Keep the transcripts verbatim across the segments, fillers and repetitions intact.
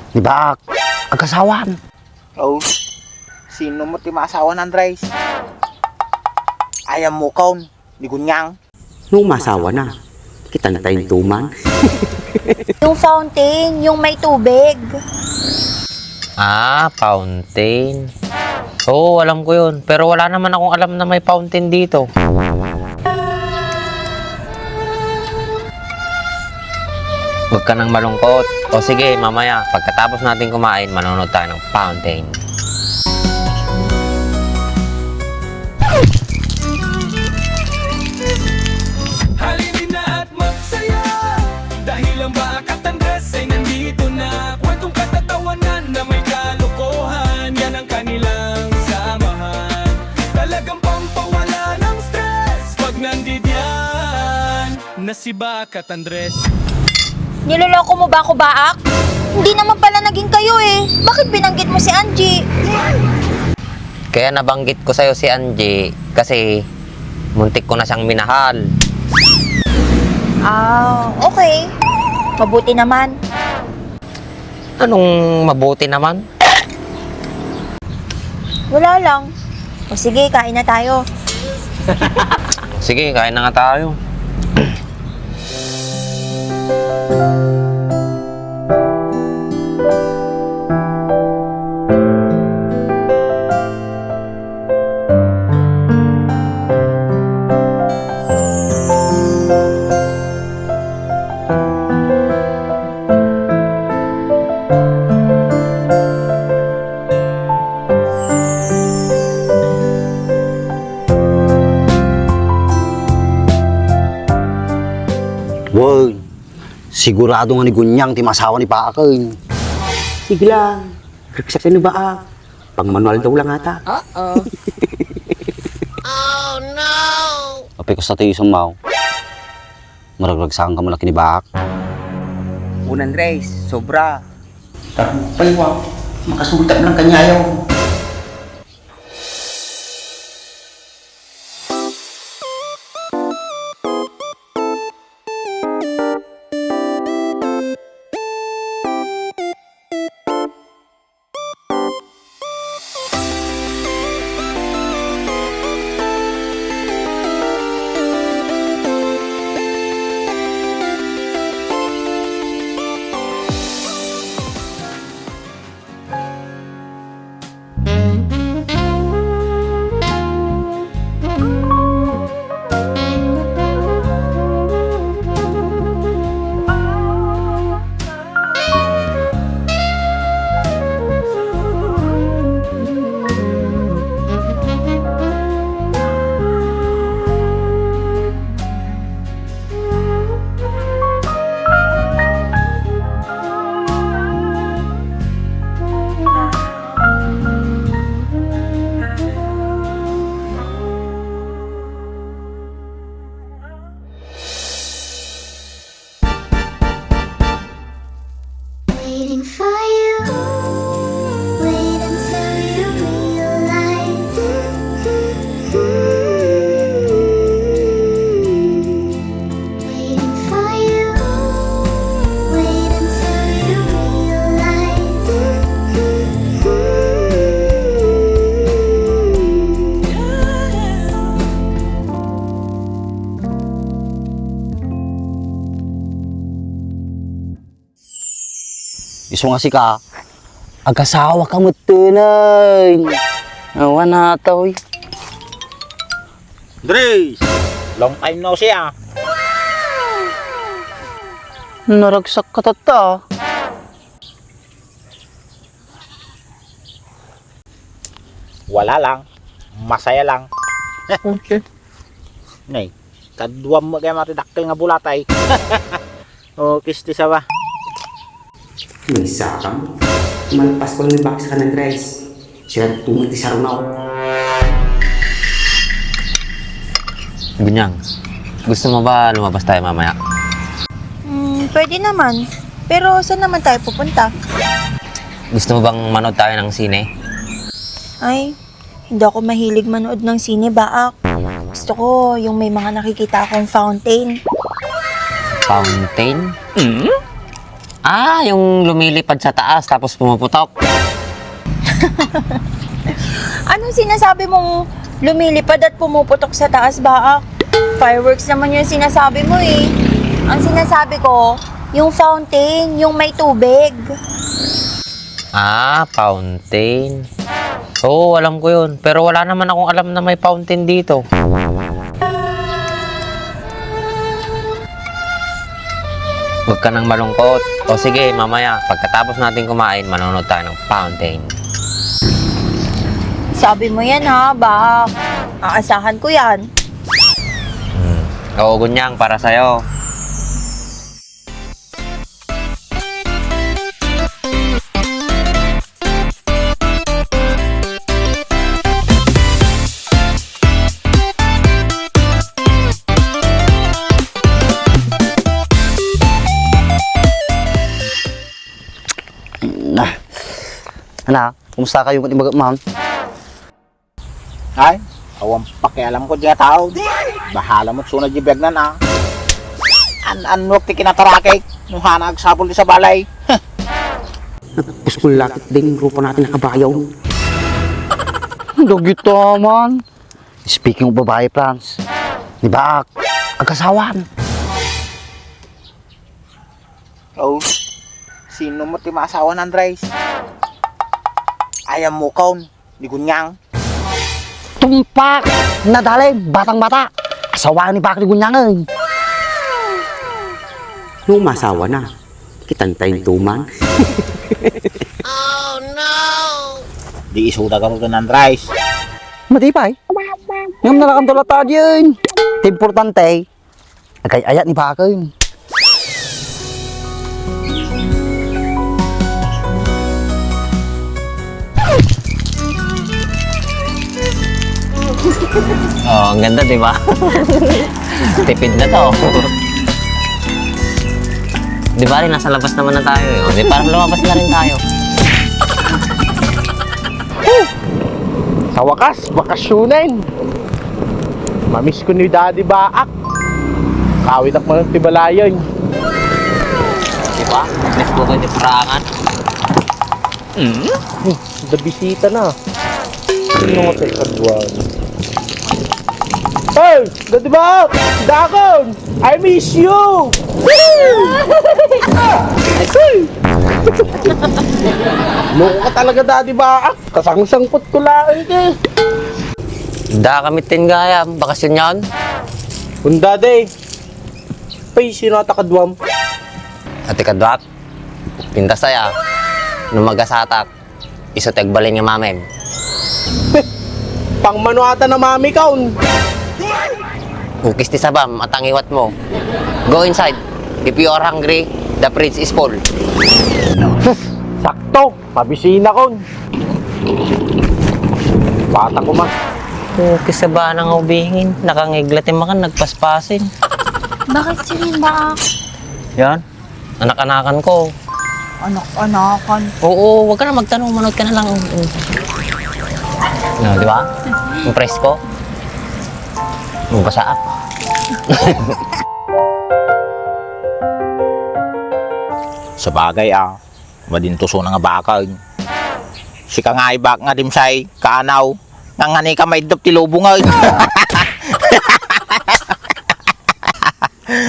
Ni Baak, agasawan. Oh, sino mo ti maasawan, Andres? Ayam mo kaon, ni Gunyang. No masawa na, kitanta intuman. Yung fountain, yung may tubig. Ah, fountain. Oo, alam ko yun. Pero wala naman akong alam na may fountain dito. Huwag ka nang malungkot. O sige, mamaya, pagkatapos natin kumain, manonood tayo ng fountain. Halina na at magsaya, dahil ang Baak at Andres ay nandito na. Kwentong katatawanan na may kalokohan, yan ang kanilang samahan. Talagang pampawala ng stress pag nandidiyan na si Baak at Andres. Niloloko mo ba ako, Baak? Hindi naman pala naging kayo eh. Bakit binanggit mo si Angie? Kaya nabanggit ko sa'yo si Angie kasi muntik ko na siyang minahal. Ah, okay. Mabuti naman. Anong mabuti naman? Wala lang. O sige, kain na tayo. Sige, kain na nga tayo. Wen, sigurado nga ni Gunyang ti masawa ni Baak. Sige lang, ragsak ni Baak. Pangmanual daw lang ata. Uh-oh. Apay kasta ti isummaw. Maragragsakan ka man la ken ni Baak. Unan, Res, sobra. Tarong pay wa, makasultab lang kaniayo. Waiting for you. Wait until you realize. Waiting for you. Wait until you realize. Isu nga sika, agasawaka metten, ay. Awan ata, oy. Dres! Long time no see, ah. Naragsak ka tatta, ah. Wala lang. Masaya lang. Okay. Nay, kaduam mo kaya mati dakkel nga bulatay. O, kisti sa ba? Maysa ka mo. Malpas ko lang yung baksa ka ng rice. Siya tumat ti sarunaw. Gunyang, gusto mo ba lumabas tayo mamaya? Hmm, pwede naman. Pero saan naman tayo pupunta? Gusto mo bang manood tayo ng sine? Ay, hindi ako mahilig manood ng sine, Baak. Gusto ko yung may mga nakikita akong fountain. Fountain? Mm? Ah, yung lumilipad sa taas tapos pumuputok. Anong sinasabi mong lumilipad at pumuputok sa taas, Baak? Fireworks naman yung sinasabi mo eh. Ang sinasabi ko, yung fountain, yung may tubig. Ah, fountain. Oo, alam ko yun. Pero wala naman akong alam na may fountain dito. Huwag ka nang malungkot. O sige, mamaya, pagkatapos natin kumain, manonood tayo ng fountain. Sabi mo yan ha, Baak. Aasahan ko yan. Hmm. Oo, Gunyang, para sa'yo. Na. Anak, kumusta kayo ngan ibaga man? Ay, awan pakialam ko diay a tao. Bahala met suna diay biagnan a. An-annuak ti kinatarakek no haanna agsapul ti sabali. Nagpuskol la ketdin rupa natin a kabayo. Dagita man. Speaking of babae, Franz, ni Baak, agasawan. Oh, sino met ti maasawan, Andres? Ay, ammokon, ni Gunyang. Tumpak! Nadalem, batang-bata. Asawa ni Baak ni Gunyang, eh. No, maasawa na. Kitanta intuman. Di isuda garuden, Andres. Madi pay. Ngem nalakan to latta diay. Ti importante, agay-ayat ni Baak. Oh, ang ganda, di ba? Tipid na to. Di ba, nasa labas naman na tayo, eh. O, di parang lumabas na rin tayo. Sa wakas, bakasyonen. Mamiss ko ni Daddy Baak. Kawit ak man ti balayen. Di ba? Miss ko kayo ni Prangan. Hmm? Hmm, da bisita na. Sino nga tayo kaduan? Hey! Daddy Baak! Dakon! I miss you! Loko ka talaga, Daddy Baak. Kasangsangpot ko laeng ka. Da kami tin gayam, bakasyon yan? Unda, day. Pay, sino ata kaduam? Ati kaduak, pintas aya, no magasatak, isu ti agbalin nga mamim. Pangmano ata na mami kaon? Ukis ti sabam, atangiwat mo. Go inside. If you are hungry, the fridge is full. Sakto, pabisina kon. Bata ko man. Ukis sabana nga ubingin. Nakangigla ti makan, nagpaspasin. Bakit sinin ba ako? Yan. Anak-anakan ko. Anak-anakan. Oo, wag ka na magtanong, manood ka na lang. No, di ba? Ang presko. Magbasa up. Sabagay, ah. Madintuso na nga bakal. Sika nga ibak nga dimsay, kaanaw. Nangani ka maiddop ti lubong, ay.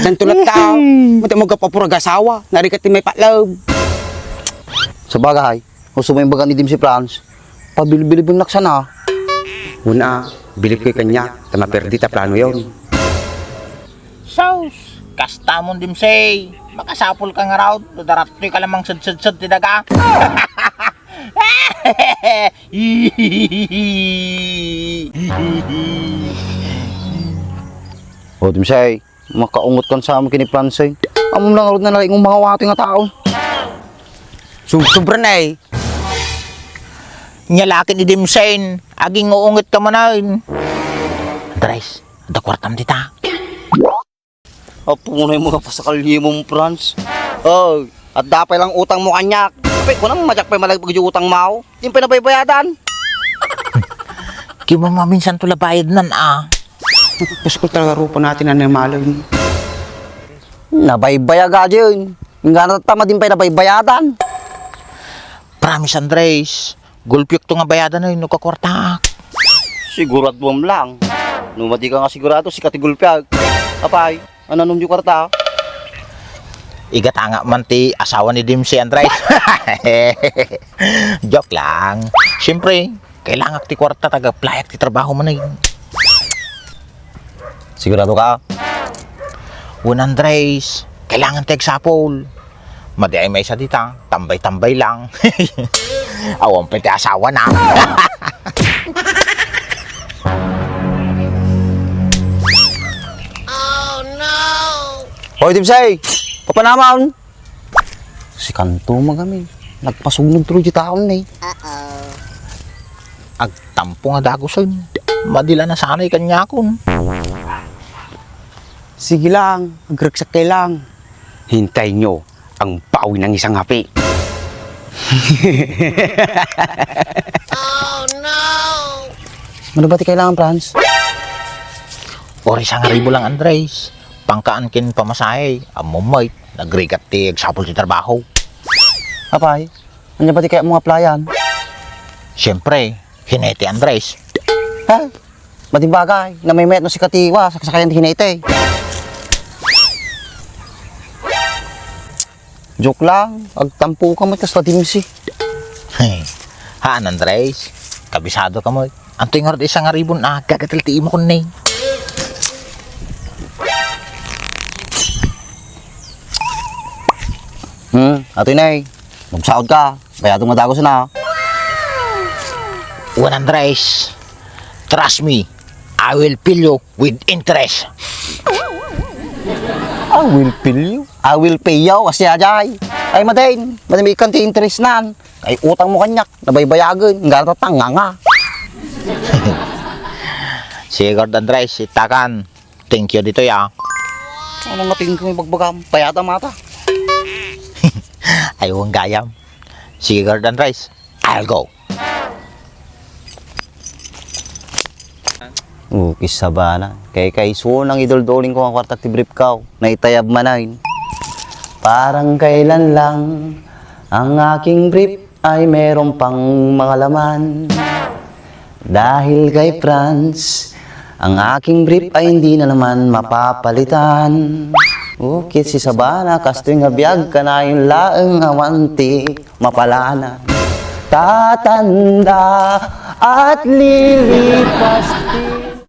Diyan tulad ka, ah. Mati mo gapapurag asawa, narigat ti may patlab. Sabagay, gusto mo yung baga ni Dim si Franz? Pabilbilibon nak sana. Una, bilib ko kanya, ta maperdi ta plano yon. Sus, kasta mon Dimsey, makasapul ka nga raw, no daratoy ka lamang sedsedsed ti daga. O, Dimsey, makaungot kan sa amin kini Franz, eh. Amom lang arod na nalaing mong mga wati nga tao. Sub-, sobra na, eh. Nya lakin ni Dimsey, aging uungot ka man, eh. Andres, adda kuartam dita. Apo mo na yung mga pasakalye mong Franz. Oh, adda pay lang utang mo kanyak. Apay, kunam, majak pay malagpag yung utang mo. Di pay nabaybayadan. Kimaminsan to la bayad nan, ah. Puskol talaga rupa natin ang namalin. Nabaybayag ka dyan. Inggana ta madi pay nabaybayadan. Promise, Andres, gulpiokto nga bayadan no agkukuartaak. Siguraduam lang. No madi ka nga sigurado, sika ti gulpiak. Apay, ananum ti kuarta? Igatangak man ti asawa ni Dimsy, Andres. Joke lang. Siyempre, kailangak ti kuarta, ta agplayak ti trabaho manen. Sigurado ka? Wen, Andres, kailangan ti agsapul. Madi ay maysa dita, tambay-tambay lang. Awan pay ti asawana. Hoy, Dimsy! Papanamon! Sikanto, magamin. Nagpasugnog tuloy ti taon, eh. Agtampo nga dagusen. Madi la nasanay kaniakon. Sige lang, agreksakkayo lang. Hintay nyo ang bawi ng isang api. Mano ba ti kailangan, Franz? Ori sangaribu lang, Andres. Pangkaan ken pamasahe, ammom met, nagrigat ti agsapul ti trabaho. Apay, ania ba ti kayatmo nga applyan? Siyempre, hinete, Andres. Ha? Madi bagay, namaymayat no sika ti wa, saksakayan ti hinete. Joke lang, agtampo ka met kasta Dimsy. Haan, Andres, kabisado ka met. Antoy ngarud isangaribu a gagatel ti imo kunni? Hmm, atoy nay, magsaod ka, bayadom nga dagusen a. Wen, Andres, trust me, I will pay you with interest. I will pay you? I will pay you, kasi ajay. Ay, madin, madin, may kanti interest nan. Ay, utang mo kaniak, nabaybayagen, inggana ta nganga. Sige, Gord Andres, itakan. Thank you ditoy, ah. Ano nga tingin ko may bagbagam? Payata mata. Ay, huwag gayam. Sige, Gord Andres, I'll go. Ukis sabana. Kay kay isu nang idulduling ko nga kuartak ti brief ko. Naitayab manen. Parang kailan lang ang aking brief ay meron pang makalaman. Dahil kay Franz, ang aking brief ay hindi na naman mapapalitan. Ukis si sabana, kastoy nga biag, kanayon laeng awan ti mapalanan. Tatanda at lilipas ti